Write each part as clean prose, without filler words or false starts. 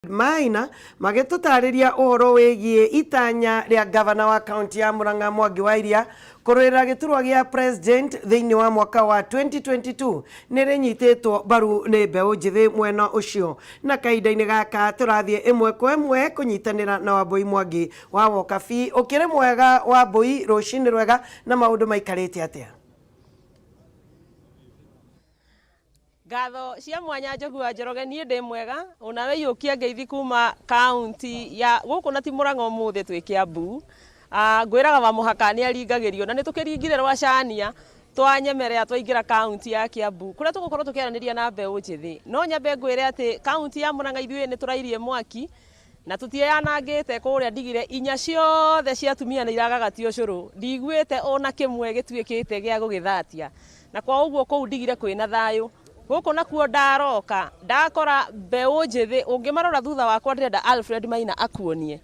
Maina magĩtũtarĩria ũhoro wĩgiĩ itanya rĩa gavana wa kaunti ya Murang'a Mwangi wa Iria kũrũĩrĩra gĩturwa gĩa president thĩinĩ wa mwaka wa 2022 nĩ rĩnyitĩtwo mbaru nĩ mbeũ njĩthĩ mwena ũcio. Na kahinda-inĩ gaka tũrathiĩ ĩmwe kwa ĩmwe kũnyitanĩra na Wambũi Mwangi wa Wokabi. Ũkĩrĩ mwega Wambũi, rũcinĩ rwega na maũndũ maikarĩte atĩa? Ngatho cia mwanya Njogu wa Njoroge, niĩ ndĩ mwega onawe iyũkia ngeithi kuma kaunti ya gũkũ na ti Mũrang'a ũmũthĩ twĩ Kĩambu. Ngwĩraga wa mũhaka nĩ aringagĩrio na nĩ tũkĩringire rwacania twanyemerea twaingĩra kaunti ya Kĩambu kũrĩa tũgũkorwo tũkĩaranĩria na mbeũ njĩthĩ. No nyambe ngwĩre atĩ kaunti ya Mũrang'a ithuĩ nĩ tũrairie mwaki na tũtiĩyanangĩte kũrĩa ndigire inya ciothe cia atumia nĩ iragagatia ũcũrũ, ndiguĩte ona kĩmwe gĩtuĩkĩte gĩa gũgĩthatia, na kwa ũguo kũu ndigire kwĩna thayũ. Gũkũ nakuo ndaroka ndakora mbeũ njĩthĩ, ũngĩmarora thutha wakwa ndĩrenda Alfred Maina akuonie,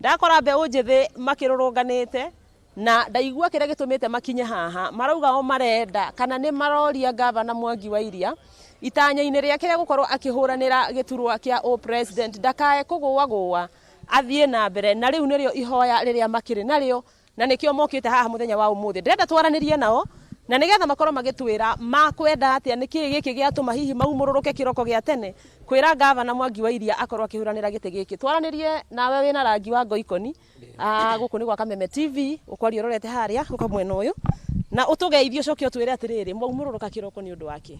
ndakora mbeũ njĩthĩ makĩrũrũnganĩte na ndaigua kĩrĩa gĩtũmĩte makinye haha, marauga o marenda kana nĩ maroria gavana Mwangi wa Iria itanya-inĩ rĩake rĩa gũkorwo akĩhũranĩra gĩturwa kĩa o president ndakae kũgũagũa athiĩ na mbere, na rĩu nĩrĩo ihoya rĩrĩa makĩrĩ narĩo na nĩkĩo mokĩte haha mũthenya wa ũmũthĩ. Ndĩrenda twaranĩrie nao na nĩgetha makorwo magĩtwĩra makwenda atĩa, nĩkĩĩ gĩkĩ gĩatũma hihi maumũrũrũke kĩroko gĩa tene kwĩra gavana Mwangi wa Iria akorwo akĩhũranĩra gĩtĩ gĩkĩ. Twaranĩrie nawe wĩna rangi wa ngoikoni. Gũkũ nĩ gwa Kameme TV, ũkwaria ũrorete harĩa ũka mwena ũyũ na ũtũgeithie ũcoke ũtwĩre atĩrĩrĩ, mwaumũrũrũka kĩroko nĩ ũndũ wa kĩ?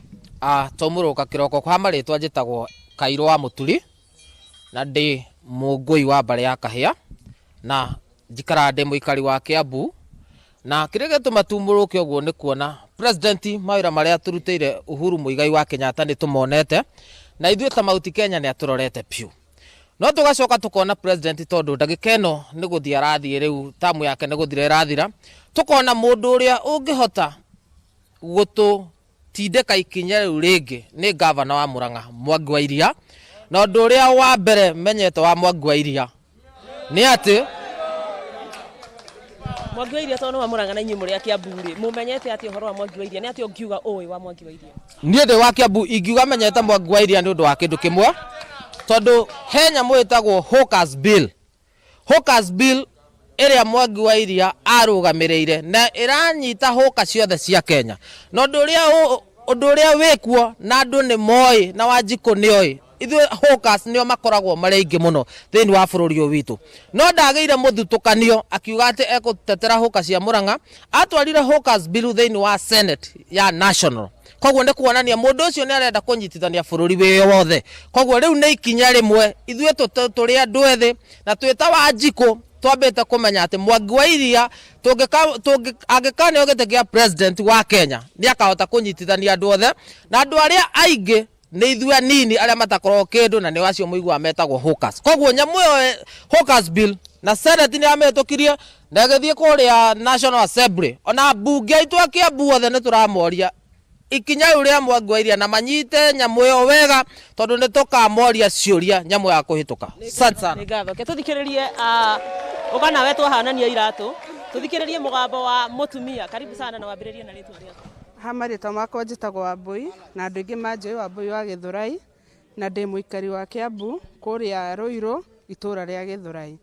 Twaumũrũrũka kĩroko kwa marĩtwa njĩtagwo Kairũ wa Mũturi na ndĩ mũngũi wa mbarĩ ya Kahĩa na njikaraga ndĩ mũikari wa Kĩambu, na kĩrĩa gĩatũma tumũrũke ũguo nĩ kuona president mawĩra marĩa atũrutĩire Uhuru Muigai wa Kenyatta nĩ tũmonete, na ithuĩ ta Mount Kenya nĩ atũrorete biũ. No tũgacoka tũkona president tondũ ndagĩka ĩno nĩ gũthiĩ arathiĩ rĩu tamu yake nĩ gũthira ĩrathira, tũkona mũndũ ũrĩa ũngĩhota gũtũtindĩka ikinya rĩu rĩngĩ nĩ gavana wa Murang'a Mwangi wa Iria. Na ũndũ ũrĩa wa mbere menyete wa Mwangi wa Iria nĩ atĩ Mwangi wa Iria tondũ nĩ wa Murang'a na inyuĩ mũrĩ a Kiambu rĩ, mũmenyete atĩa ũhoro wa Mwangi wa Iria? Nĩ atĩa ũngiuga ũĩ wa Mwangi wa Iria? Niĩ ndĩ wa Kiambu ingiuga menyete Mwangi wa Iria nĩ ũndũ wa kĩndũ kĩmwe, tondũ he nyamũ ĩtagwo Hawkers Bill. Hawkers Bill ĩrĩa Mwangi wa Iria arũgamĩrĩire na ĩranyita hũka ciothe cia Kenya. Na ũndũ ũrĩa wĩkuo na andũ nĩ moĩ na Wanjikũ nĩ oĩ, ithuĩ hawkers nĩo makoragwo marĩ aingĩ mũno thĩinĩ wa bũrũri ũyũ witũ. No ndagĩire mũthutũkanio akiuga atĩ egũtetera hawker cia Murang'a, atwarire Hawkers Bill thĩinĩ wa Senate ya National. Koguo nĩ kuonania mũndũ ũcio nĩ arenda kũnyitithania bũrũri wĩ wothe. Koguo rĩu nĩ ikinya rĩmwe ithuĩ tũrĩ andũ ethĩ na twĩ ta Wanjikũ twambĩte kũmenya atĩ Mwangi wa Iria angĩkaneo gĩtĩ kĩa president wa Kenya nĩ akahota kũnyitithania andũ othe, na andũ arĩa aingĩ nĩ ithuĩ anini arĩa matakoragwo kĩndũ, na nĩo acio mũiguaga metagwo hawkers. Koguo nyamũ ĩyo Hawkers Bill na Senate nĩ yamĩhĩtũkirie na ĩgĩthiĩ kũrĩa National Assembly. Ona ambunge aitũ a Kiambu othe nĩ tũramoria ikinya rĩu rĩa Mwangi wa Iria na manyite nyamũ ĩyo wega, tondũ nĩ tũkamoria ciũria nyamũ ya kũhĩtũka. Asante sana. Nĩ ngatho. Reke tũthikĩrĩrie, ũka nawe twahanania iratũ, tũthikĩrĩrie mũgambo wa mũtumia. Karibu sana na wambĩrĩrie na rĩtwa rĩaku. Ha marĩtwa makwa njĩtagwo Wambũi na andũ aingĩ manjũĩ Wambũi wa Gĩthũrai, na ndĩ mũikari wa Kĩambu kũrĩa Rũirũ itũra rĩa Gĩthũrai.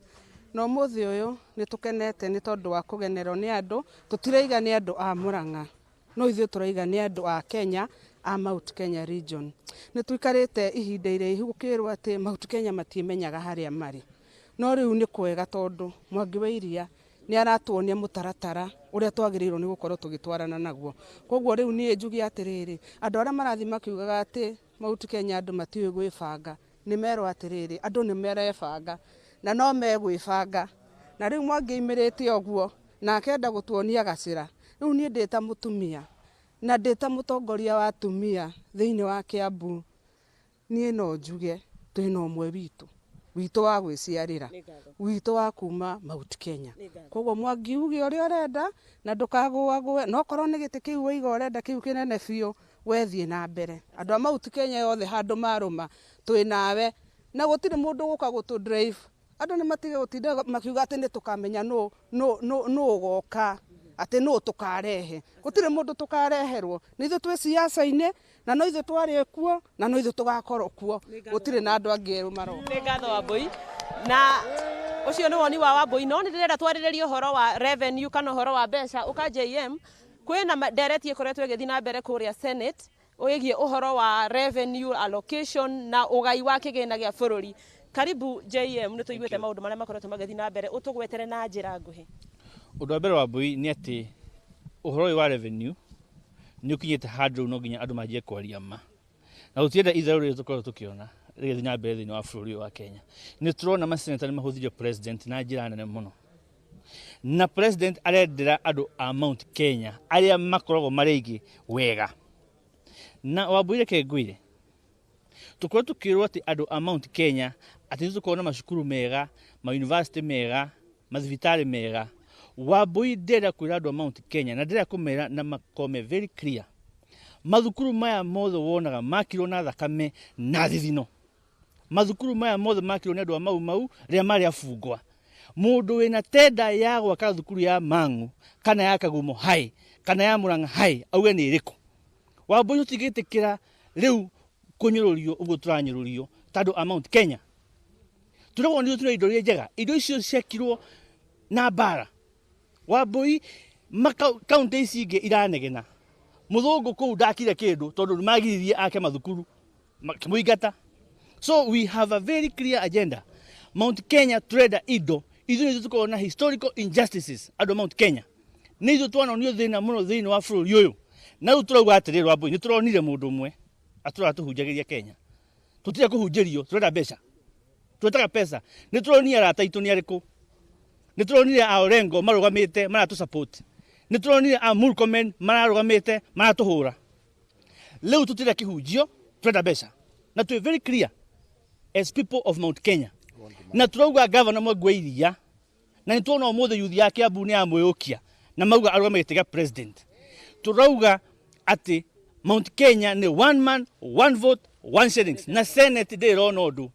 Na ũmũthĩ ũyũ nĩ tũkenete nĩ tondũ wa kũgenerwo nĩ andũ, tũtiraiga nĩ andũ a Mũrang'a, no ithuĩ tũraiga nĩ andũ a Kenya a Mount Kenya region. Nĩ tũikarĩte ihinda iraihu gũkĩrwo atĩ Mount Kenya matiĩmenyaga harĩa marĩ, no rĩu nĩ kwega tondũ Mwangi wa Iria nĩ aratuonia mũtaratara ũrĩa twagĩrĩirwo nĩ gũkorwo tũgĩtwarana naguo. Koguo rĩu niĩ njuge atĩrĩrĩ, andũ arĩa marathiĩ makiugaga atĩ Mount Kenya andũ matiũĩ gwĩbanga, nĩ merwo atĩrĩrĩ, andũ nĩ marebanga na no megwĩbanga. Na rĩu Mwangi aimĩrĩte ũguo na akenda gũtuonia gacĩra. Rĩu niĩ ndĩ ta mũtumia na ndĩ ta mũtongoria wa atumia thĩinĩ wa Kĩambu, niĩ no njuge twĩna ũmwe witũ, witũ wa gwĩciarĩra, witũ wa kuma Mount Kenya. Koguo Mwangi uge ũrĩa ũrenda na ndũkagũagũe, na okorwo nĩ gĩtĩ kĩu waiga ũrenda kĩu kĩnene biũ, we thiĩ na mbere. Andũ a Mount Kenya yothe handũ marũma twĩ nawe, na gũtirĩ mũndũ ũgũka gũtũ drive. Andũ nĩ matige gũtinda makiuga atĩ nĩ tũkamenya nũ ũgoka, atĩ nũ tũkarehe. Gũtirĩ mũndũ tũkareherwo. Nĩ ithuĩ twĩ siasa-inĩ Na no ithuĩ twarĩ kuo na no ithuĩ tũgakorwo kuo, gũtirĩ na andũ angĩ erũ maroka. Nĩ ngatho, Wambui, na ũcio nĩ woni wa Wambui. No nĩ ndĩrenda twarĩrĩrie ũhoro wa revenue kana ũhoro wa mbeca. Ũka JM, kwĩna ndereti ĩkoretwo ĩgĩthiĩ na mbere kũrĩa Senate wĩgiĩ ũhoro wa revenue allocation na ũgai wa kĩgĩna gĩa bũrũri. Karibu JM, nĩ tũiguĩte maũndũ marĩa makoretwo magĩthiĩ na mbere, ũtũgwetere na njĩra nguhĩ. Ũndũ wa mbere wa Mbui nĩ atĩ ũhoro ũyũ wa revenue nĩ ũkinyĩte handũ rĩu no nginya andũ manjie kwaria ma, na gũtirenda itherũ rĩrĩ tũkorwo tũkĩona rĩgĩthiĩ na mbere thĩinĩ wa bũrũri ũyũ wa Kenya. Nĩ tũrona maseneta nĩ mahũthĩrie president na njĩra nene mũno, na president arendera andũ a Mount Kenya arĩa makoragwo marĩ aingĩ wega. Na Wambui, reke ngwĩre, tũkorwo tũkĩrwo atĩ andũ a Mount Kenya atĩ nĩ tũkorwo na macukuru mega, ma university mega, mathibitarĩ mega. Wambui, ndĩrenda kwĩra andũ a Mount Kenya na ndĩrenda kũmera na makorwo me very clear, mathukuru maya mothe wonaga makirwo na thakame na thithino. Mathukuru maya mothe makirwo nĩ andũ a Mau Mau rĩrĩa marĩ abungwa. Mũndũ wĩna tenda ya gwaka thukuru ya Mang'u kana ya Kagumo High kana ya Murang'a High auge nĩ ĩrĩkũ? Wambui, tũtingĩtĩkĩra rĩu kũnyũrũrio ũguo tũranyũrũrio ta andũ a Mount Kenya. Tũragwo nĩ tũrĩ indo iria njega, indo icio ciakirwo na mbara. Wambui, kaunti ici ingĩ iranegena, mũthũngũ kũu ndakire kĩndũ tondũ nĩ magiririe ake mathukuru makĩmũingata. So we have a very clear agenda. Mount Kenya turenda indo. Ithuĩ nĩ tũkoragwo na historical injustices. Andũ a Mount Kenya nĩ ithuĩ twanonio thĩna mũno thĩinĩ wa bũrũri ũyũ, na rĩu tũrauga atĩrĩrĩ, Wambui, nĩ tũronire mũndũ ũmwe atũraga tũhunjagĩria Kenya. Tũtirenda kũhunjĩrio, tũrenda mbeca, twetaga pesa. Nĩ tũronire arata aitũ nĩ arĩkũ. Nĩ tũronire a Orengo marũgamĩte maratũ support, nĩ tũronire a Murkomen mararũgamĩte maratũhũra. Rĩu tũtirenda kĩhunjio, tũrenda mbeca, na twĩ very clear as people of Mount Kenya, na tũrauga Governor Mwangi wa Iria, na nĩ tuona ũmũthĩ yuthi ya Kiambu nĩ yamwĩũkia na mauga arũgame gĩtĩ gĩa president. Tũrauga atĩ Mount Kenya nĩ one man, one vote, one shillings, na Senate ndĩrona ũndũ,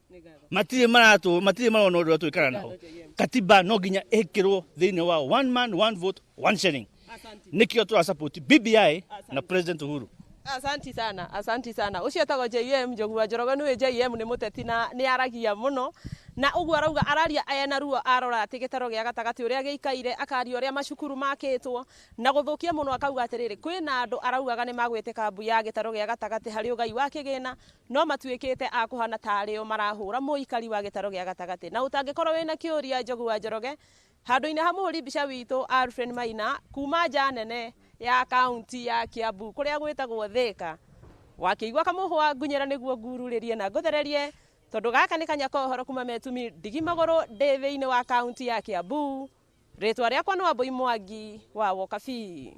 matirĩ maratũ, matirĩ marona ũndũ ũrĩa twĩkaga nao. Katiba no nginya ĩkĩrwo thĩinĩ wa one man, one vote, one shilling. Nĩkĩo tũra support BBI na President Uhuru. Asanti sana, asanti sana. Ũcio etagwo JM Njogu wa Njoroge. Nĩwe JM, nĩ mũteti na nĩ aragia mũno, na ũguo arauga araria ena ruo arora atĩ gĩtaro gĩa gatagatĩ ũrĩa gĩikaire, akaria ũrĩa macukuru makĩtwo na gũthũkia mũno, akauga atĩrĩrĩ, kwĩna andũ araugaga nĩ magwĩtĩka mbu ya gĩtaro gĩa gatagatĩ harĩ ũgai wa kĩgĩna, no matuĩkĩte a kũhana tarĩo marahũra mũikari wa gĩtaro gĩa gatagatĩ. Na ũtangĩkorwo wĩna kĩũria Njogu wa Njoroge, handũ-inĩ ha mũhũri mbica witũ Alfred Maina, kuma nja nene ya kaunti ya Kiambu kũrĩa gwĩtagwo Thika, wakĩigua kamũhwa ngunyĩra nĩguo ngururĩrie na ngũthererie, tondũ gaka nĩ kanya ka ũhoro kuma metumi ndigi magũrũ ndĩ thĩinĩ wa kaunti ya Kiambu. Rĩtwa rĩakwa nĩ Wambui Mwangi wa Wokabi.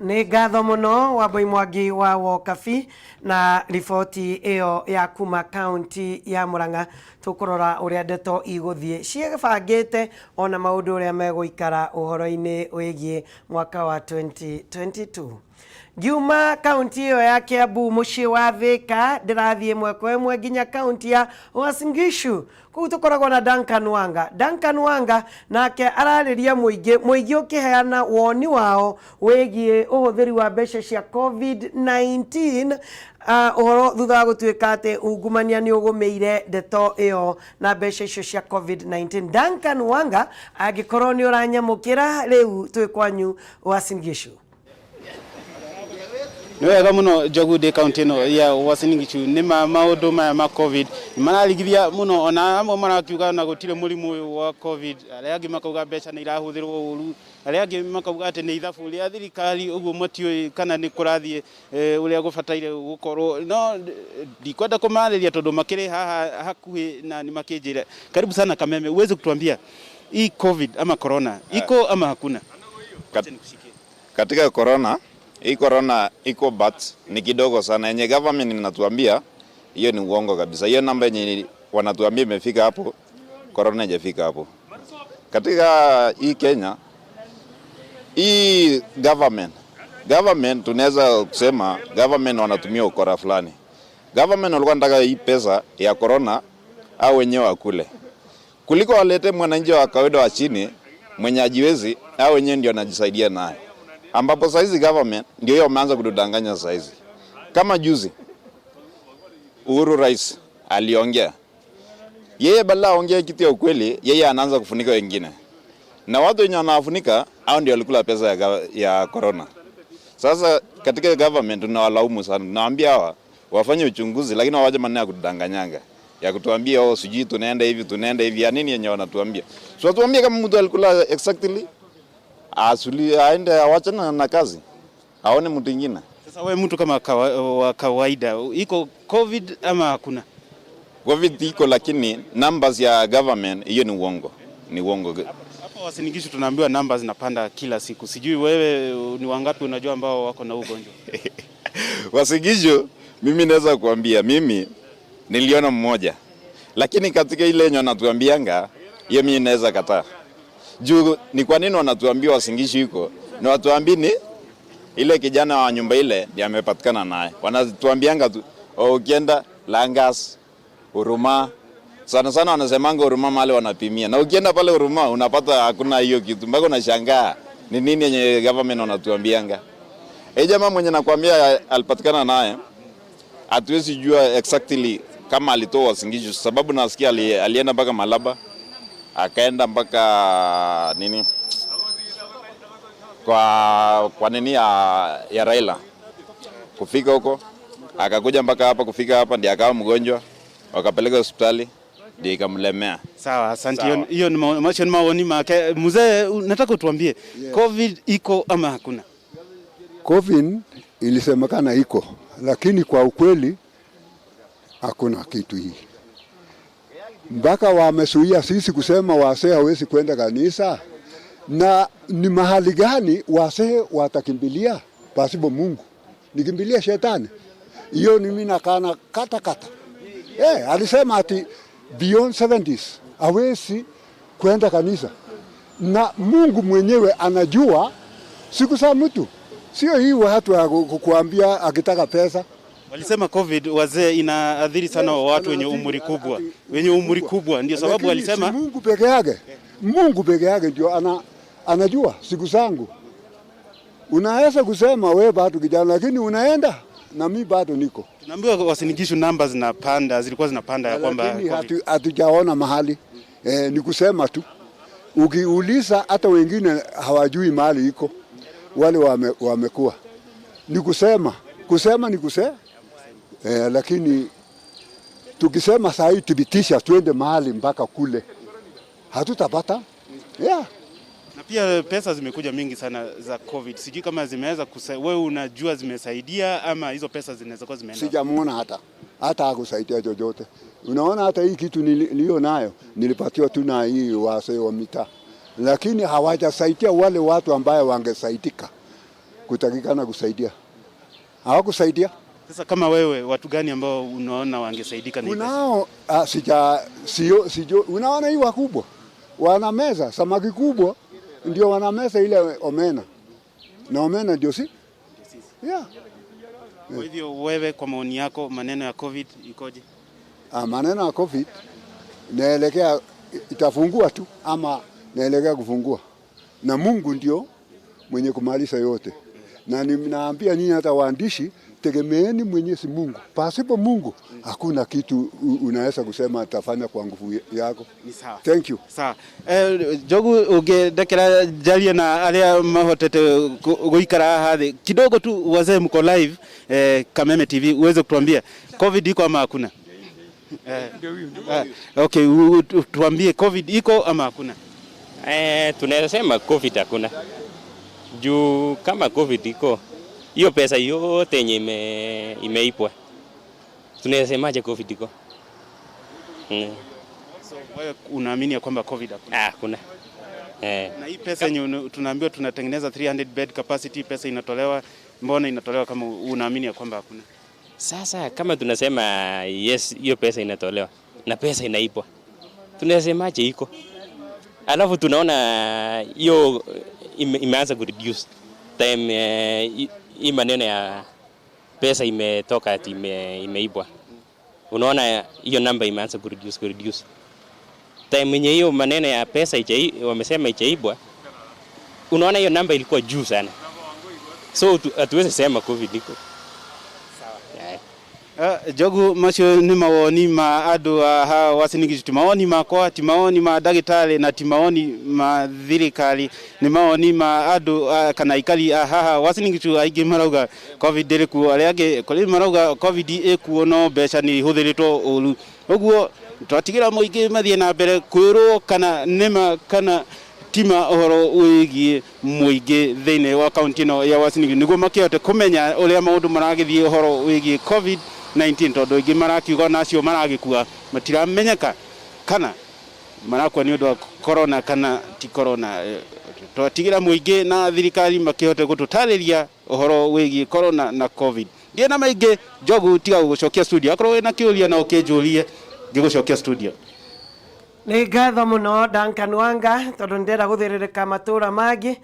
Nĩ ngatho mũno, Wambui Mwangi wa Wokabi, na riboti ĩyo ya kuma kaunti ya Murang'a. Tũkũrora ũrĩa ndeto igũthiĩ ciĩbangĩte ona maũndũ ũrĩa megũikara ũhoro-inĩ wĩgiĩ mwaka wa 2022. Ngiuma kaunti ĩyo ya Kiambu, mũciĩ wa Thika, ndĩrathiĩ ĩmwe kwa ĩmwe nginya kaunti ya Uasin Gishu. Kũu tũkoragwo na Duncan Wanga. Duncan Wanga nake ararĩria mũingĩ, mũingĩ ũkĩheana woni wao wĩgiĩ ũhũthĩri wa mbeca cia COVID-19, ũhoro thutha wa gũtuĩka atĩ ungumania nĩ ũgũmĩire ndeto ĩyo na mbeca icio cia COVID-19. Duncan Wanga, angĩkorwo nĩ ũranyamũkĩra rĩu, twĩ kwanyu Uasin Gishu. Nĩ wega mũno, Njogu. Ndĩ kaunti ĩno ya Uasin Gishu. Nĩ ma maũndũ maya ma COVID mararigithia mũno, ona amwe marakiuga na gũtirĩ mũrimũ ũyũ wa COVID, arĩa angĩ makauga mbeca nĩ irahũthĩrwo ũru, arĩa angĩ makauga atĩ nĩ ithabu rĩa thirikari, ũguo matiũĩ kana nĩ kũrathiĩ ũrĩa gũbataire gũkorwo. No ndikwenda kũmarĩria tondũ makĩrĩ haha hakuhĩ na nĩ makĩnjĩra. Karibu sana Kameme, uweze kutuambia hii COVID ama corona iko ama hakuna? Katika corona, hii corona iko but ni kidogo sana. Yenye government inatuambia hiyo ni uongo kabisa. Hiyo namba yenye wanatuambia imefika hapo, corona haijafika hapo. Katika hii Kenya, hii government tunaweza kusema government wanatumia ukora fulani. Government walikuwa wanataka hii pesa ya corona au wenyewe wakule, kuliko walete mwananchi wa kawaida wa chini mwenye ajiwezi, au wenyewe ndio anajisaidia naye, ambapo saizi government ndio hiyo wameanza kutudanganya saizi. Kama juzi Uhuru Rais aliongea, yeye badala aongee kitu ya ukweli, yeye anaanza kufunika wengine, na watu wenye wanawafunika hao ndio walikula pesa ya corona. Sasa katika government tunawalaumu sana, tunawaambia hawa wafanye uchunguzi, lakini wawache maneno ya kudanganyanga ya kutuambia, "Oh, sijui tunaenda hivi, tunaenda hivi." Ya nini yenye wanatuambia? So watuambie kama mtu alikula exactly, asuli aende awachane na kazi, aone mtu mwingine. Sasa wewe mtu kama wa kawaida, iko COVID ama hakuna? COVID iko, lakini numbers ya government hiyo ni uongo, ni uongo. Hapa Uasin Gishu tunaambiwa namba zinapanda kila siku. Sijui wewe ni wangapi unajua ambao wako na ugonjwa? Uasin Gishu, mimi naweza kuambia mimi niliona mmoja, lakini katika ile yenye wanatuambianga hiyo mimi naweza kataa. Juu ni kwa nini wanatuambia Uasin Gishu iko na watuambii ni ile kijana wa nyumba ile ndiye amepatikana naye? Wanatuambianga tu, "Oh, ukienda Langas, Huruma," sana sana wanasemanga Huruma mahali wanapimia, na ukienda pale Huruma unapata hakuna hiyo kitu, mpaka unashangaa ni nini yenye government wanatuambianga. Eh, jamaa mwenye nakwambia alipatikana naye, hatuwezi jua exactly kama alitoa Uasin Gishu, sababu nasikia alienda mpaka Malaba, akaenda mpaka nini kwa nini ya Raila. Kufika huko akakuja mpaka hapa, kufika hapa ndiye akawa mgonjwa, wakapeleka hospitali ndiye ikamlemea. Sawa, asante. Sawa. Hiyo ni macho ni maoni make. Mzee, nataka utuambie, COVID iko ama hakuna? COVID ilisemekana iko, lakini kwa ukweli hakuna kitu hii. Mpaka wamezuia sisi kusema wasee hawezi kwenda kanisa, na ni mahali gani wasee watakimbilia pasipo Mungu? Nikimbilia shetani? Hiyo ni mimi nakana kata kata. Alisema ati beyond 70s hawezi kwenda kanisa, na Mungu mwenyewe anajua siku za mtu, sio hii watu ya kukuambia akitaka pesa. Walisema COVID wazee inaathiri sana watu wenye umri kubwa, wenye umri kubwa, ndio sababu Lakini walisema si Mungu peke yake, Mungu peke yake ndio anajua siku zangu. Unaweza kusema we bado kijana, lakini unaenda na mi bado niko. Tunaambiwa Uasin Gishu namba zinapanda, zilikuwa zinapanda ya kwamba Lakini COVID. hatujaona mahali ni kusema tu. Ukiuliza hata wengine hawajui mahali iko, wale wamekuwa ni kusema, kusema ni kusema lakini tukisema saa hii thibitisha tuende mahali mpaka kule hatutapata. Na pia pesa zimekuja mingi sana za COVID. Sijui kama zimeweza wewe unajua zimesaidia ama hizo pesa zinaweza kuwa zimeenda? Sijamuona hata hakusaidia chochote. Unaona hata hii kitu niliyo nayo nilipatiwa tu na hii wazee wa mitaa, lakini hawajasaidia wale watu ambaye wangesaidika kutakikana kusaidia, hawakusaidia. Sasa kama wewe, watu gani ambao unaona wangesaidika na hii pesa? Unao, sija, sio, sijo, unaona hii wakubwa wanameza samaki kubwa, ndio wanameza ile omena, na omena ndio si yeah. Kwa hivyo wewe, kwa maoni yako, maneno ya COVID ikoje? Maneno ya COVID naelekea itafungua tu ama naelekea kufungua, na Mungu ndio mwenye kumaliza yote. Na ninaambia nyinyi hata waandishi, tegemeeni Mwenyezi Mungu. Pasipo Mungu hakuna kitu unaweza kusema atafanya kwa nguvu yako. Ni sawa. Thank you. Sawa. Njogu ũngĩndekera njarie na arĩa mahotete gũikara haha thĩ kidogo tu, wazee mko live Kameme TV, uweze kutuambia COVID iko ama hakuna? Okay, tuambie COVID iko ama hakuna? Tunaweza sema COVID hakuna. Juu kama COVID iko, hiyo pesa yote yenye imeipwa, tunaweza semaje COVID iko? So wewe unaamini ya kwamba COVID hakuna? Ah, hakuna. Na hii pesa yenye tunaambiwa tunatengeneza 300 bed capacity, pesa inatolewa, mbona inatolewa kama unaamini ya kwamba hakuna? Sasa kama tunasema yes, hiyo pesa inatolewa na pesa inaipwa, tunasemaje iko? Alafu tunaona hiyo imeanza ku reduce time, hii maneno ya pesa imetoka ati imeibwa. Unaona hiyo namba imeanza ku reduce, ku reduce. Time yenye hiyo maneno ya pesa wamesema ichaibwa, unaona hiyo namba ilikuwa juu sana. So hatuwezi sema COVID iko. Njogu, macio nĩ mawoni ma andũ a haha Uasin Gishu, ti mawoni makwa, ti mawoni ma ndagĩtarĩ na ti mawoni ma thirikari, nĩ mawoni ma andũ kana aikari a haha Uasin Gishu. Aingĩ marauga COVID ndĩrĩ kuo, arĩa angĩ kũrĩ marauga COVID ĩkuo no mbeca nĩ ihũthĩrĩtwo ũru. Ũguo twatigĩra mũingĩ mathiĩ na mbere kwĩrwo kana nĩma kana tima ũhoro wĩgiĩ mũingĩ thĩinĩ wa kaunti ĩno ya Uasin Gishu, nĩguo makĩhote kũmenya ũrĩa maũndũ maragĩthiĩ ũhoro wĩgiĩ COVID-19, tondũ aingĩ marakiuga ona acio maragĩkua matiramenyeka kana marakua nĩ ũndũ wa corona kana ti corona. Twatigĩra mũingĩ na thirikari makĩhote gũtũtarĩria ũhoro wĩgiĩ corona na COVID. Ndiĩ na maingĩ, Njogu, tiga gũgũcokia studio. Akorwo wĩna kĩũria no ũkĩnjũrie ngĩgũcokia studio. Nĩ ngatho mũno, Duncan Wanga, tondũ ndĩrenda gũthĩrĩrĩka matũra mangĩ.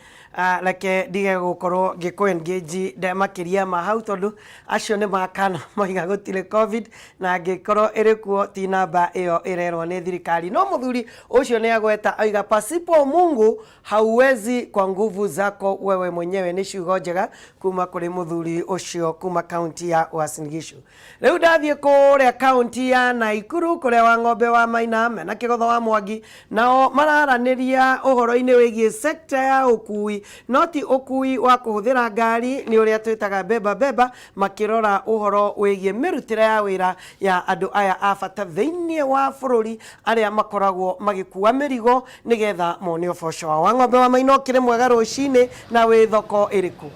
Reke ndige gũkorwo ngĩkũ engage makĩria ma hau, tondũ acio nĩ makana moiga gũtirĩ COVID, na angĩkorwo ĩrĩ kuo ti namba ĩyo ĩrerwo nĩ thirikari. No mũthuri ũcio nĩ agweta oiga, "Pasipo Mungu hauwezi kwa nguvu zako wewe mwenyewe." Nĩ ciugo njega kuma kũrĩ mũthuri ũcio kuma kaunti ya Uasin Gishu. Rĩu ndathiĩ kũrĩa kaunti ya Naikuru, kũrĩa wa ng'ombe wa Maina mena kĩgotho wa Mwangi nao mararanĩria ũhoro-inĩ wĩgiĩ sekta ya ũkui, no ti ũkui wa kũhũthĩra ngari, nĩ ũrĩa twĩtaga beba beba, makĩrora ũhoro wĩgiĩ mĩrutĩre ya wĩra ya andũ aya a bata thĩinĩ wa bũrũri arĩa makoragwo magĩkua mĩrigo nĩgetha mone ũboco wao. Wa ng'ombe wa Maina, ũkĩrĩ mwega rũcinĩ, na wĩ thoko ĩrĩkũ?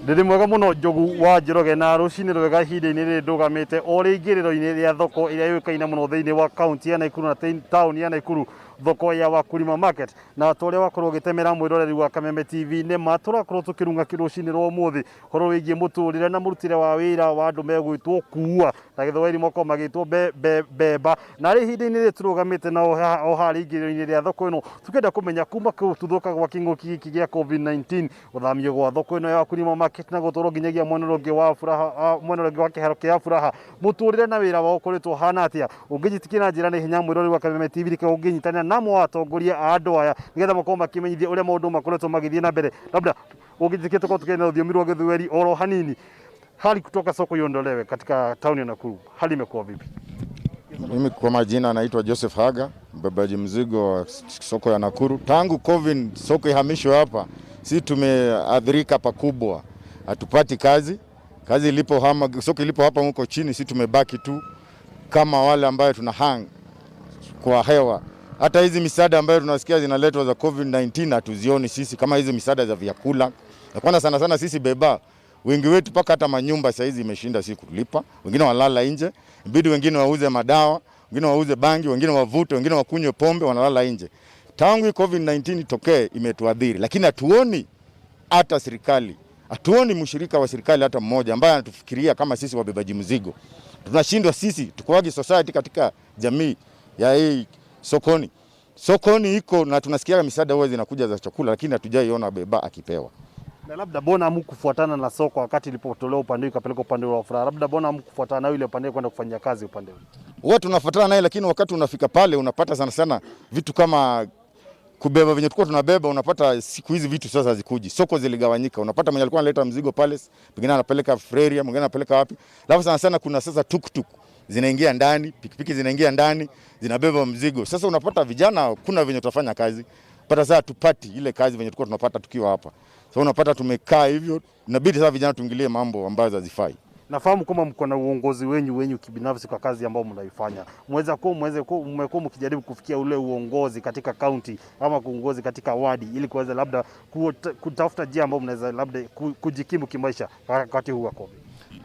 Ndĩrĩ mwega mũno, Njogu wa Njoroge, na rũcinĩ rwega. Ihinda-inĩ rĩrĩ ndũgamĩte o rĩingĩrĩro-inĩ rĩa thoko ĩrĩa yũĩkaine mũno thĩinĩ wa kaunti ya Naikuru na taũni ya Naikuru, thoko ya Wakulima Market. Na ta ũrĩa wakorwo ũgĩtemera mwĩroreri wa Kameme TV, nĩ ma tũrakorwo tũkĩrung'a rũcinĩ rwa ũmũthĩ ũhoro wĩgiĩ mũtũrĩre na mũrutĩre wa wĩra wa andũ megwĩtwo kuua na gĩthwaĩri makorwo magĩtwo beba. Na rĩ ihinda-inĩ rĩrĩ tũrũgamĩte na o harĩa ingĩrĩro-inĩ rĩa thoko ĩno, tũkĩenda kũmenya kuma kũtuthũka gwa kĩng'ũki gĩkĩ gĩa COVID-19, gũthamio gwa thoko ĩno ya Wakulima Market na gũtwarwo nginyagia mwena ũrĩa ũngĩ wa Furaha, mwena ũrĩa ũngĩ wa kĩharo kĩa Furaha, mũtũrĩre na wĩra wao ũkoretwo ũhana atĩa. Ũngĩnjĩtĩkia na njĩra na ihenya, mwĩroreri wa Kameme TV, reke ũngĩnyitanĩra na amwe wa atongoria a andũ aya nĩgetha makorwo makĩmenyithia ũrĩa maũndũ makoretwo magĩthiĩ na mbere. Labda ũngĩnjĩtĩkia tũkorwo tũkĩaria na rũthiomi rwa Gĩthweri oro hanini. Hali kutoka soko iondolewe katika tauni ya Nakuru, hali imekuwa vipi? Mimi kwa majina naitwa Joseph Haga, mbebaji mzigo wa soko ya Nakuru. Tangu COVID soko ihamishwe hapa, si tumeathirika pakubwa, hatupati kazi. Kazi ilipo hama, soko ilipo hapa huko chini, si tumebaki tu kama wale ambayo tuna hang kwa hewa. Hata hizi misaada ambayo tunasikia zinaletwa za COVID-19 hatuzioni sisi, kama hizi misaada za vyakula. Na kwanza sana sana sisi beba wengi wetu mpaka hata manyumba saa hizi imeshinda si kulipa, wengine walala nje, ibidi wengine wauze madawa, wengine wauze bangi, wengine wavute, wengine wakunywe pombe, wanalala nje. Tangu hii COVID-19 itokee imetuadhiri, lakini hatuoni hata serikali, hatuoni mshirika wa serikali hata mmoja ambaye anatufikiria kama sisi wabebaji mzigo. Tunashindwa sisi tukuagi society katika jamii ya hii sokoni. Sokoni iko na tunasikia misaada huwa zinakuja za chakula, lakini hatujaiona beba akipewa. Na labda bona hamkufuatana na soko wakati ilipotolewa upande huu ikapelekwa upande wa Furaha, labda bona hamkufuatana nayo ile upande kwenda kufanyia kazi upande huu? Huwa tunafuatana naye, lakini wakati unafika pale unapata sana sana vitu kama kubeba venye tulikuwa tunabeba, unapata siku hizi vitu sasa hazikuji. Soko ziligawanyika, unapata mwenye alikuwa analeta mzigo pale, pengine anapeleka Freria, mwingine anapeleka wapi. Alafu sana sana kuna sasa tuktuk zinaingia ndani, pikipiki zinaingia ndani, zinabeba mzigo. Sasa unapata vijana, kuna venye tutafanya kazi pata sasa tupati ile kazi venye tulikuwa tunapata tukiwa hapa. Sasa unapata tumekaa hivyo, inabidi sasa vijana tuingilie mambo ambayo hazifai. Nafahamu kwamba mko na uongozi wenyu kibinafsi kwa kazi ambayo mnaifanya. Mweze kuwa mmekuwa mkijaribu kufikia ule uongozi katika kaunti ama uongozi katika wadi ili kuweza labda kutafuta njia ambayo mnaweza labda kujikimu kimaisha wakati huu wa COVID.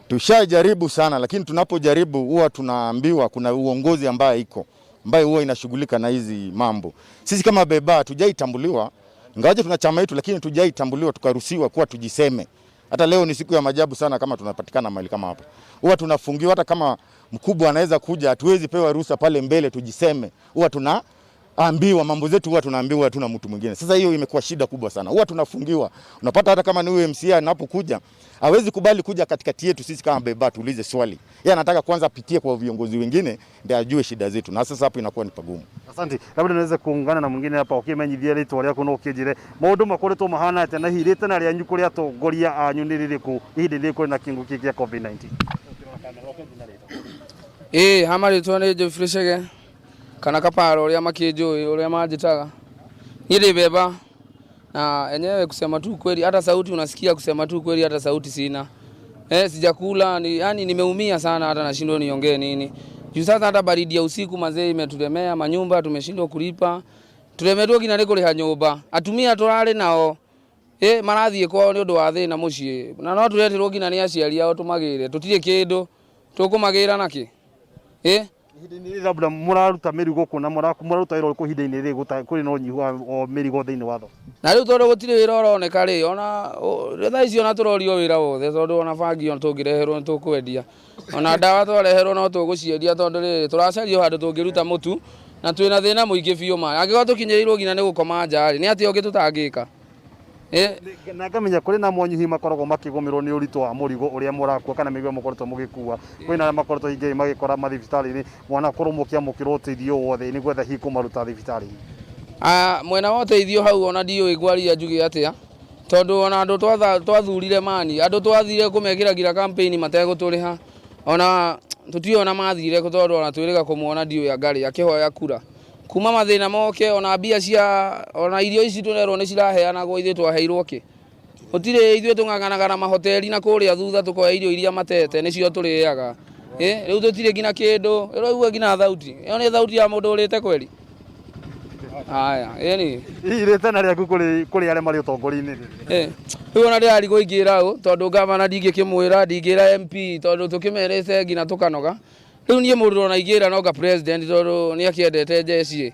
Tushajaribu sana, lakini tunapojaribu huwa tunaambiwa kuna uongozi ambaye iko ambaye huwa inashughulika na hizi mambo. Sisi kama beba hatujaitambuliwa, ingawaje tuna chama yetu, lakini hatujaitambuliwa tukaruhusiwa kuwa tujiseme. Hata leo ni siku ya majabu sana kama tunapatikana mahali kama hapa. Huwa tunafungiwa, hata kama mkubwa anaweza kuja, hatuwezi pewa ruhusa pale mbele tujiseme. Huwa tuna Ambiwa mambo zetu huwa tunaambiwa tu na mtu mwingine. Sasa hiyo imekuwa shida kubwa sana, huwa tunafungiwa. Unapata hata kama ni huyo MCA anapokuja hawezi kubali kuja katikati yetu sisi kama beba tuulize swali. Yeye anataka kwanza apitie kwa viongozi wengine ndio ajue shida zetu, na sasa hapo inakuwa ni pagumu. Asante. Labda naweza kuungana na mwingine hapa ukimenyithia rĩtwa rĩaku na ũkĩnjĩre maũndũ makoretwo mahana atĩa na hihi rĩtana rĩanyu kũrĩ atongoria anyu nĩ rĩrĩkũ ihinda rĩrĩ kũrĩ na kĩng'ũki kĩa COVID-19? Ĩĩ ha marĩtwa nĩ Geoffrey Chege kana Kaparo ũrĩa makĩnjũĩ ũrĩa manjĩtaga. Niĩ ndĩ beba na enyewe kusema tu kweli, hata sauti unasikia, kusema tu kweli, hata sauti sina. Sijakula ni, yani nimeumia sana, hata nashindwa niongee nini. Juu sasa hata baridi ya usiku mazee imetulemea, manyumba tumeshindwa kulipa. Tulemetwo nginya nĩ kũrĩha nyũmba. Atumia tũrarĩ nao marathiĩ kwao nĩ ũndũ wa thĩna mũciĩ. Na no tũreterwo nginya nĩ aciari ao tũmagĩre. Tũtirĩ kĩndũ tũkũmagĩra nakĩ? Ihinda-inĩ rĩrĩ labda mũraruta mĩrigo kũ na mũraruta wĩra ũrĩkũ ihinda-inĩ rĩrĩ kũrĩ na ũnyihu wa mĩrigo thĩinĩ wa thoko? Na rĩu tondũ gũtirĩ wĩra ũroneka rĩ, ona thaa ici ona tũrorio wĩra wothe tondũ ona bangi ona tũngĩreherwo nĩ tũkwendia. Ona ndawa twareherwo no tũgũciendia tondũ rĩrĩ tũracaria o handũ tũngĩruta mũtu na twĩna thĩna mũingĩ biũ ma. Angĩkorwo tũkinyĩrĩirwo nginya nĩ gũkoma nja rĩ, nĩ atĩa ũngĩ tũtangĩka? Na ngamenya kũrĩ na amwe anyu hihi makoragwo makĩgũmĩrwo nĩ ũritũ wa mũrigo ũrĩa mũrakua kana mĩrigo mũkoretwo mũgĩkua. Kwĩna arĩa makoretwo hingĩ magĩkora mathibitarĩ-inĩ mwanakorwo mũkĩamũkĩra ũteithio wothe nĩ gwetha hihi kũmaruta thibitarĩ-inĩ. Mwena wa ũteithio hau ona ndiũĩ ngwaria njuge atĩa tondũ ona andũ twathurire mani andũ twathire kũmekĩra nginya campaign mategũtũrĩha ona tũtiũĩ ona mathire kũ tondũ ona twĩrĩga kũmuona ndiũĩ anga rĩ akĩhoya kura. Kuma mathĩna moke ona mbia cia ona irio ici tũrerwo nĩ ciraheanagwo ithuĩ twaheirwo kĩ? Gũtirĩ, ithuĩ tũng'ang'anaga na mahoteli na kũrĩa thutha tũkoya irio iria matete nĩcio tũrĩaga. Rĩu tũtirĩ nginya kĩndũ, ũraigua nginya thauti, ĩyo nĩ thauti ya mũndũ ũrĩte kweri? Haya, ĩni. Hihi rĩtana rĩaku kũrĩ arĩa marĩ ũtongoria-inĩ rĩ? Rĩu ona ndĩrarigwo ingĩra ũ tondũ gavana ndingĩkĩmwĩra, ndingĩra MP tondũ tũkĩmerĩte nginya tũkanoga. Rĩu niĩ mũndũ ona ingĩra no nga president tondũ nĩ akĩendete jeshi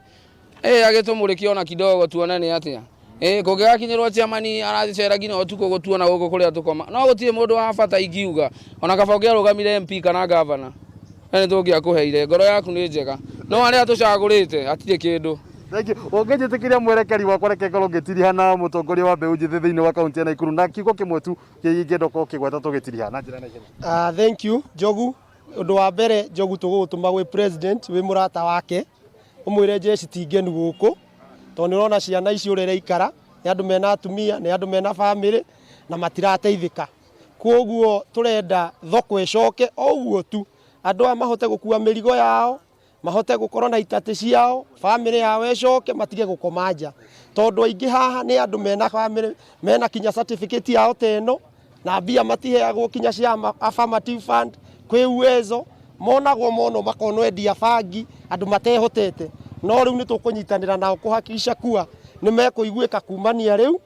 agĩtũmũrĩke ona kidogo tuone nĩ atĩa. Kũngĩgakinyĩrwo chairman aracera nginya ũtukũ gũtuona gũkũ kũrĩa tũkoma. No gũtirĩ mũndũ wa bata ingiuga ona kaba ũngĩarũgamire MP kana governor. Nĩ tũngĩakũheire, ngoro yaku nĩ njega. No arĩa tũcagũrĩte hatirĩ kĩndũ. Thank you. Ũngĩnjĩtĩkĩria mwerekeri wakwa reke ngorwo ngĩtiriha na mũtongoria wa mbeũ njĩthĩ thĩinĩ wa kaunti ya Nakuru na kiugo kĩmwe tu kĩngĩenda ũkorwo ũkĩgweta tũgĩtiriha na njĩra ya naihenya. Thank you Njogu. Ũndũ wa mbere Njogu tũgũgũtũma gwĩ president wĩ mũrata wake ũmwĩre jeshi ti ngenu gũkũ tondũ nĩ ũrona ciana ici ũrĩa iraikara nĩ andũ mena atumia nĩ andũ mena bamĩrĩ na matirateithĩka. Koguo tũrenda thoko ĩcoke o ũguo tu andũ aya mahote gũkua mĩrigo yao mahote gũkorwo na itatĩ ciao bamĩrĩ yao ĩcoke matige gũkoma nja tondũ aingĩ haha nĩ andũ mena bamĩrĩ mena kinya certificate yao ta ĩno na mbia matiheagwo kinya cia affirmative fund kwĩ Uwezo monagwo mono makonwo endia bangi andũ matehotete no rĩu nĩ tũkũnyitanĩra nao kũhakikisha kuwa nĩ mekũiguĩka kumania rĩu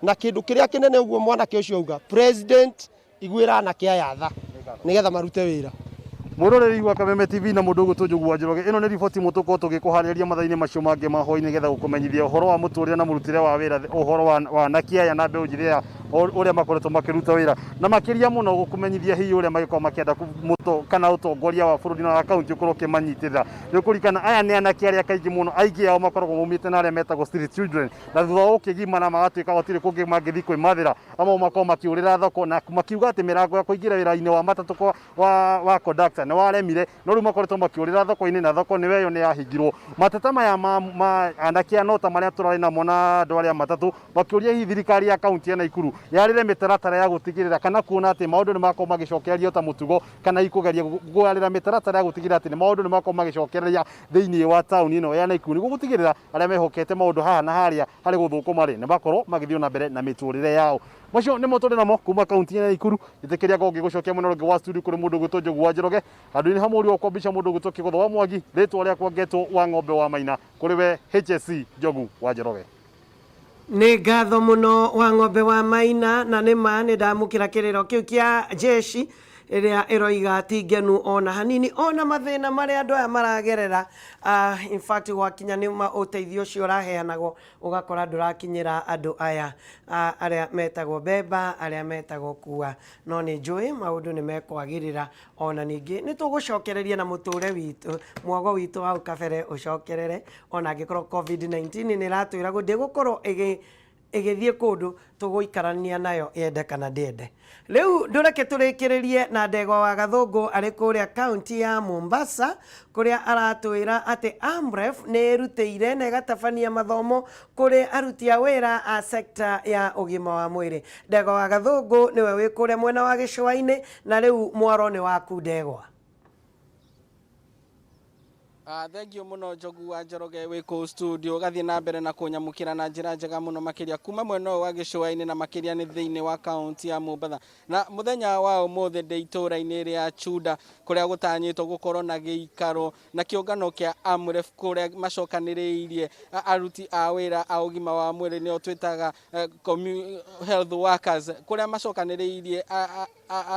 na kĩndũ kĩrĩa kĩnene ũguo mwanake ũcio auga president iguĩra anake aya tha nĩgetha marute wĩra. Mwĩroreri wa Kameme TV na mũndũ ũgwĩtwo Njogu wa Njoroge, ĩno nĩ riboti ĩmwe tũkorwo tũgĩkũharĩrĩria mathaa-inĩ macio mangĩ ma hwaĩ-inĩ nĩgetha gũkũmenyithia ũhoro wa mũtũrĩre na mũrutĩre wa wĩra, ũhoro wa anake aya na mbeũ njĩthĩ aya ũrĩa makoretwo makĩruta wĩra, na makĩria mũno gũkũmenyithia hihi ũrĩa magĩkorwo makĩenda kana ũtongoria wa bũrũri na wa kaunti ũkorwo ũkĩmanyitĩrĩra. Nĩ ũkũririkana aya nĩ anake arĩa kaingĩ mũno aingĩ ao makoragwo maumĩte na arĩa metagwo street children, na thutha wa gũkĩgimara magatuĩka gũtirĩ kũngĩ mangĩthiĩ kwĩmathĩra, amwe makorwo makĩũrĩra thoko na makiuga atĩ mĩrango ya kũingĩra wĩra-inĩ wa matatũ kwa wa conductor nĩ waremire, no rĩu makoretwo makĩũrĩra thoko-inĩ na thoko nĩyo ĩyo nĩ yahingirwo. Mateta maya ma anake a Nota marĩa tũrarĩ namo na andũ arĩa matatũ makĩũria hihi thirikari ya kaunti ya Nakuru yarĩre mĩtaratara ya gũtigĩrĩra kana kuona atĩ maũndũ nĩ makorwo magĩcokereria ta mũtugo kana ikũgeria kwarĩra mĩtaratara ya gũtigĩrĩra atĩ maũndũ nĩ makorwo magĩcokereria thĩinĩ wa taũni ĩno ya Nakuru nĩguo gũtigĩrĩra arĩa mehokete maũndũ haha na harĩa harĩ gũthũkũma rĩ nĩ makorwo magĩthiĩ na mbere na mĩtũrĩre yao. Macio nĩmo tũrĩ namo kuma kaunti ya Nakuru. Njĩtĩkĩria ngorwo ngĩgũcokia mwena ũrĩa ũngĩ wa studio kũrĩ mũndũ ũgwĩtwo Njogu wa Njoroge, handũ-inĩ ha mũriũ wakwa mbica mũndũ ũgwĩtwo Kĩgũtha wa Mwangi, rĩtwa rĩakwa ngetwo wa ng'ombe wa Maina, kũrĩ we HSC Njogu wa Njoroge. Nĩ ngatho mũno wa ng'ombe wa Maina, na nĩ ma nĩ ndamũkĩra kĩrĩro kĩu kĩa jeshi. Ĩrĩa ĩroiga ti ngenu ona hanini ona mathĩna marĩa andũ aya maragerera. In fact, gwakinya nĩ ũteithio ũcio ũraheanagwo ũgakora ndũrakinyĩra andũ aya, arĩa metagwo beba, arĩa metagwo kua. No nĩ njũĩ maũndũ nĩ mekwagĩrĩra, ona ningĩ nĩ tũgũcokereria na mũtũre witũ, mwago witũ hau kabere ũcokerere, ona angĩkorwo COVID-19 nĩ ĩratwĩra ndĩgũkorwo ĩgĩthiĩ kũndũ, tũgũikarania nayo yende kana ndĩende. Rĩu ndũreke tũrĩkĩrĩrie na Ndegwa wa Gathũngũ arĩ kũrĩa kaunti ya Mombasa, kũrĩa aratwĩra atĩ AMREF nĩ ĩrutĩire na ĩgatabania mathomo kũrĩ aruti a wĩra a sekta ya ũgima wa mwĩrĩ. Ndegwa wa Gathũngũ nĩwe wĩ kũrĩa mwena wa gĩcũa-inĩ, na rĩu mwaro nĩ waku, Ndegwa. Thank you muno, Njogu wa Njoroge, wĩ kũu studio ũgathiĩ na mbere na kũnyamũkĩra na njĩra njega mũno makĩria kuma mwena ũyũ wa gĩcũa-inĩ na makĩria nĩ thĩinĩ wa kaunti ya Mombatha. Na mũthenya wa ũmũthĩ ndĩ itũũra-inĩ rĩa Chuda, kũrĩa gũtanyĩtwo gũkorwo na gĩikaro na kĩũngano kĩa AMREF, kũrĩa macokanĩrĩirie aruti a wĩra a ũgima wa mwĩrĩ, nĩo twĩtaga health workers, kũrĩa macokanĩrĩirie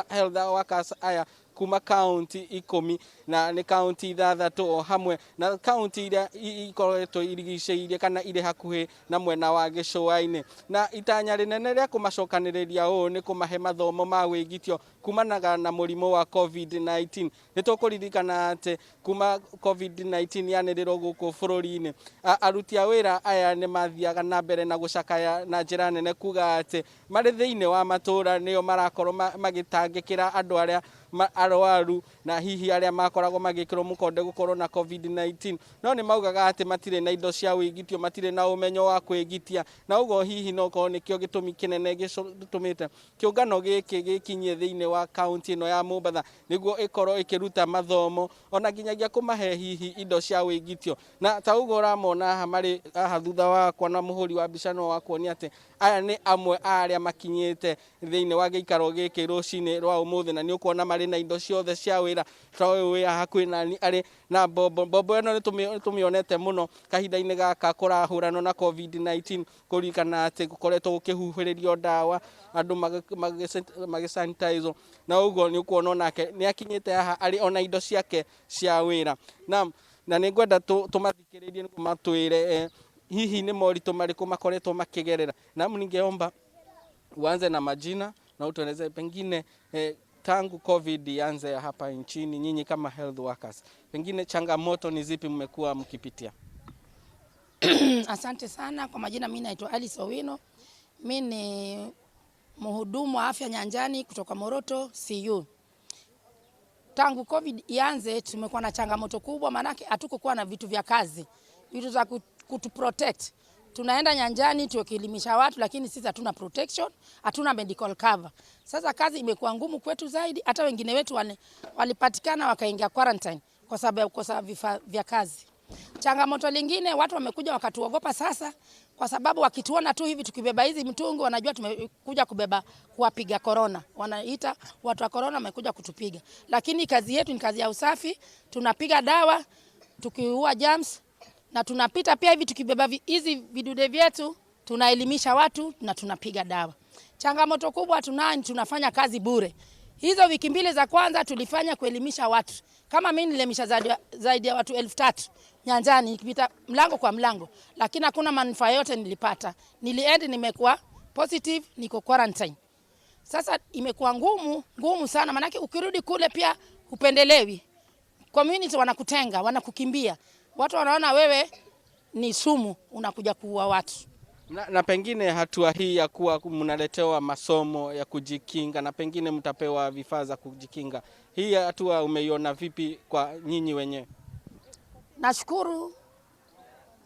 health workers aya kuma kaunti 10, na nĩ kaunti 6 o hamwe na kaunti iria ikoretwo irigicĩirie kana irĩ hakuhĩ na mwena wa gĩcũa-inĩ. Na itanya rĩnene rĩa kũmacokanĩrĩria ũũ nĩ kũmahe mathomo ma wĩgitio kumanaga na mũrimũ wa COVID-19. Nĩ tũkũririkana atĩ kuma COVID-19 yanĩrĩrwo gũkũ bũrũri-inĩ, aruti a wĩra aya nĩ mathiaga na mbere na gũcakaya na njĩra nene, kuga atĩ marĩ thĩinĩ wa matũũra nĩo marakorwo magĩtangĩkĩra andũ arĩa arwaru na hihi arĩa makoragwo magĩkĩrwo mũkonde gũkorwo na COVID-19, no nĩ maugaga atĩ matirĩ na indo cia wĩgitio, matirĩ na ũmenyo wa kwĩgitia, na ũguo hihi no korwo nĩkĩo gĩtũmi kĩnene gĩtũmĩte kĩũngano gĩkĩ gĩkinyie thĩinĩ wa kaunti ĩno ya Mombatha, nĩguo ĩkorwo ĩkĩruta mathomo ona nginyagia kũmahe hihi indo cia wĩgitio. Na ta ũguo ũramona haha marĩ haha thutha wakwa na mũhũri wa mbica no wa kuonia atĩ aya nĩ amwe a arĩa makinyĩte thĩinĩ wa gĩikaro gĩkĩ rũcinĩ rwa ũmũthĩ, na nĩ ũkuona marĩ na indo ciothe cia wĩra. Ta ũyũ wĩ haha hakuhĩ nani arĩ na mbombo. Mbombo ĩno nĩ tũmĩonete mũno kahinda-inĩ gaka kũrahũranwo na COVID-19, kũririkana atĩ gũkoretwo gũkĩhuhĩrĩrio ndawa, andũ magĩsanitize, na ũguo nĩ ũkuona onake nĩ akinyĩte haha arĩ ona indo ciake cia wĩra. Na nĩ ngwenda tũmathikĩrĩrie nĩguo matwĩre hihi nĩ moritũ marĩkũ makoretwo makĩgerera. Na ningeomba uanze na majina na utueleze pengine tangu COVID ianze hapa nchini, nyinyi kama health workers, pengine changamoto ni zipi mmekuwa mkipitia? Asante sana. Kwa majina mimi naitwa Alice Owino. Mimi ni mhudumu wa afya nyanjani kutoka Moroto CU. Tangu COVID ianze tumekuwa na changamoto kubwa, maanake hatukukuwa na vitu vya kazi, vitu za kutu protect. Tunaenda nyanjani tukielimisha watu, lakini sisi hatuna protection, hatuna medical cover. Sasa kazi imekuwa ngumu kwetu zaidi, hata wengine wetu walipatikana wakaingia quarantine kwa sababu ya kukosa vifaa vya kazi. Changamoto lingine, watu wamekuja wakatuogopa sasa, kwa sababu wakituona tu hivi tukibeba hizi mtungi wanajua tumekuja kubeba kuwapiga corona. Wanaita watu wa corona wamekuja kutupiga. Lakini kazi yetu ni kazi ya usafi, tunapiga dawa, tukiua germs, na tunapita pia hivi tukibeba hizi vidude vyetu, tunaelimisha watu na tunapiga dawa. Changamoto kubwa tunayo, tunafanya kazi bure. Hizo wiki 2 za kwanza tulifanya kuelimisha watu. Kama mimi nilielimisha zaidi ya watu 3000 nyanjani, nikipita mlango kwa mlango, lakini hakuna manufaa yote nilipata. Niliend nimekuwa positive, niko quarantine. Sasa imekuwa ngumu, ngumu sana, maanake ukirudi kule pia hupendelewi. Community wanakutenga, wanakukimbia. Watu wanaona wewe ni sumu, unakuja kuua watu. Na pengine hatua hii ya kuwa mnaletewa masomo ya kujikinga na pengine mtapewa vifaa za kujikinga, hii hatua umeiona vipi kwa nyinyi wenyewe? Nashukuru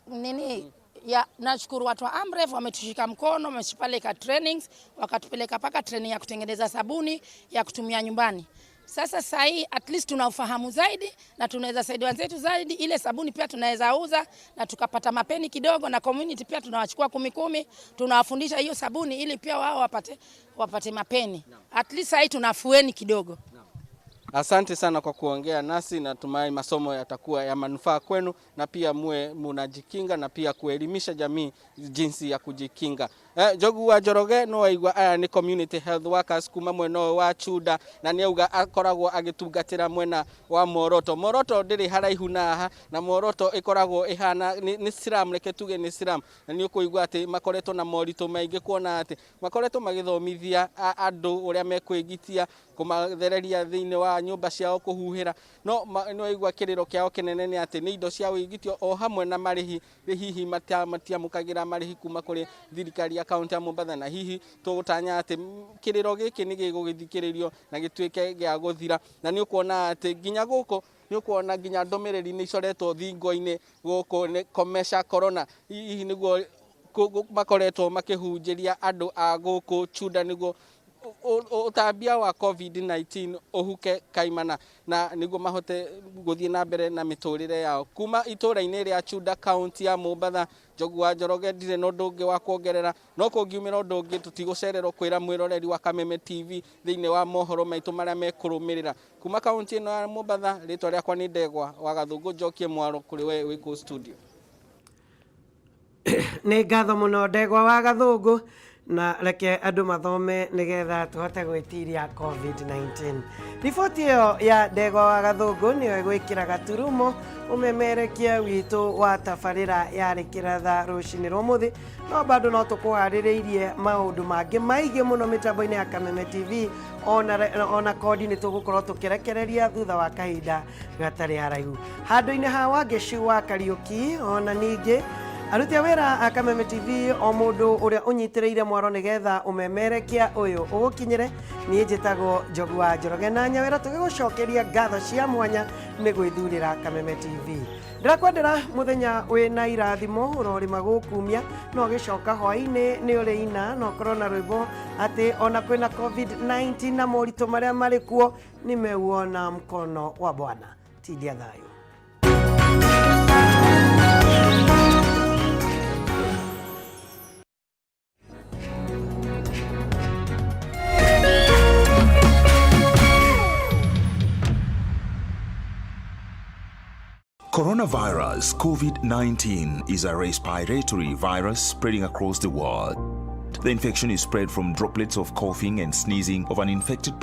nini ya, nashukuru watu wa AMREF wametushika mkono, wametupeleka trainings, wakatupeleka paka training ya kutengeneza sabuni ya kutumia nyumbani. Sasa sahi at least tuna ufahamu zaidi na tunaweza saidia wenzetu zaidi. Ile sabuni pia tunaweza uza na tukapata mapeni kidogo, na community pia tunawachukua 10-10, tunawafundisha hiyo sabuni ili pia wao wapate mapeni. At least sahi tuna afueni kidogo. Asante sana kwa kuongea nasi, natumai masomo yatakuwa ya manufaa kwenu na pia muwe munajikinga na pia kuelimisha jamii jinsi ya kujikinga. Njogu wa Njoroge no waigua aya nĩ community health workers kuma mwena ũyũ wa Chuda na nĩ auga akoragwo agĩtungatĩra mwena wa Moroto. Moroto ndĩrĩ haraihu na haha na Moroto ĩkoragwo ĩhana nĩ slum, reke tuge nĩ slum, na nĩ ũkũigua atĩ makoretwo na moritũ maingĩ kuona atĩ makoretwo magĩthomithia andũ ũrĩa mekwĩgitia kũmathereria thĩinĩ wa nyũmba ciao kũhuhĩra, no nĩ waigua kĩrĩro kĩao kĩnene nĩ atĩ nĩ indo cia wĩgitio o hamwe na marĩhi, hihi matiamũkagĩra marĩhi kuma kũrĩ thirikari ya kaunti ya Mombatha, na hihi tũgũtanya atĩ kĩrĩro gĩkĩ nĩ gĩgũgĩthikĩrĩrio na gĩtuĩke gĩa gũthira. Na nĩ ũkuona atĩ nginya gũkũ nĩ ũkuona nginya ndũmĩrĩri nĩ icoretwo thingo-inĩ gũkũ nĩ komesha corona, hihi nĩguo makoretwo makĩhunjĩria andũ a gũkũ Chuda nĩguo ũtambia wa COVID-19 ũhuke kaimana na nĩguo mahote gũthiĩ na mbere na mĩtũrĩre yao. Kuma itũra-inĩ rĩa Chuda kaunti ya Mombatha, Njogu wa Njoroge, ndirĩ na ũndũ ũngĩ wa kuongerera, no kũngiumĩra ũndũ ũngĩ tũtigũcererwo kwĩra mwĩroreri wa Kameme TV thĩinĩ wa mohoro maitũ marĩa mekũrũmĩrĩra. Kuma kaunti ĩno ya Mombatha, rĩtwa rĩakwa nĩ Ndegwa wa Gathũngũ, njokie mwaro kũrĩ we wĩ kũu studio. Nĩ ngatho mũno Ndegwa wa Gathũngũ, na reke andũ mathome nĩgetha tũhote gwĩtiria COVID-19. Riboti ĩyo ya Ndegwa wa Gathũngũ nĩyo ĩgwĩkĩra gaturumo ũmemerekia witũ wa tabarĩra ya Rĩkĩratha rũcinĩ rwa ũmũthĩ, no bado no tũkũharĩrĩirie maũndũ mangĩ maingĩ mũno mĩtambo-inĩ ya Kameme TV, ona kodi nĩ tũgũkorwo tũkĩrekereria thutha wa kahinda gatarĩ haraihu. Handũ-inĩ ha Wangeci wa Kariũki, ona ningĩ aruti a wĩra a Kameme TV, o mũndũ ũrĩa ũnyitĩrĩire mwaro nĩgetha ũmemerekia ũyũ ũgũkinyĩre, niĩ njĩtagwo Njogu wa Njoroge na Nyawĩra, tũgĩgũcokeria ngatho cia mwanya nĩ gwĩthurĩra Kameme TV. Ndĩrakwendera mũthenya wĩna irathimo, ũrorĩma gũkumia, no ũgĩcoka hwaĩ-inĩ nĩ ũrĩina na ũkorwo na rwĩmbo atĩ ona kwĩna COVID-19 na moritũ marĩa marĩ kuo, nimeuona mkono wa Bwana. Tindia thayũ. Coronavirus COVID-19 is a respiratory virus spreading across the world. The infection is spread from droplets of coughing and sneezing of an infected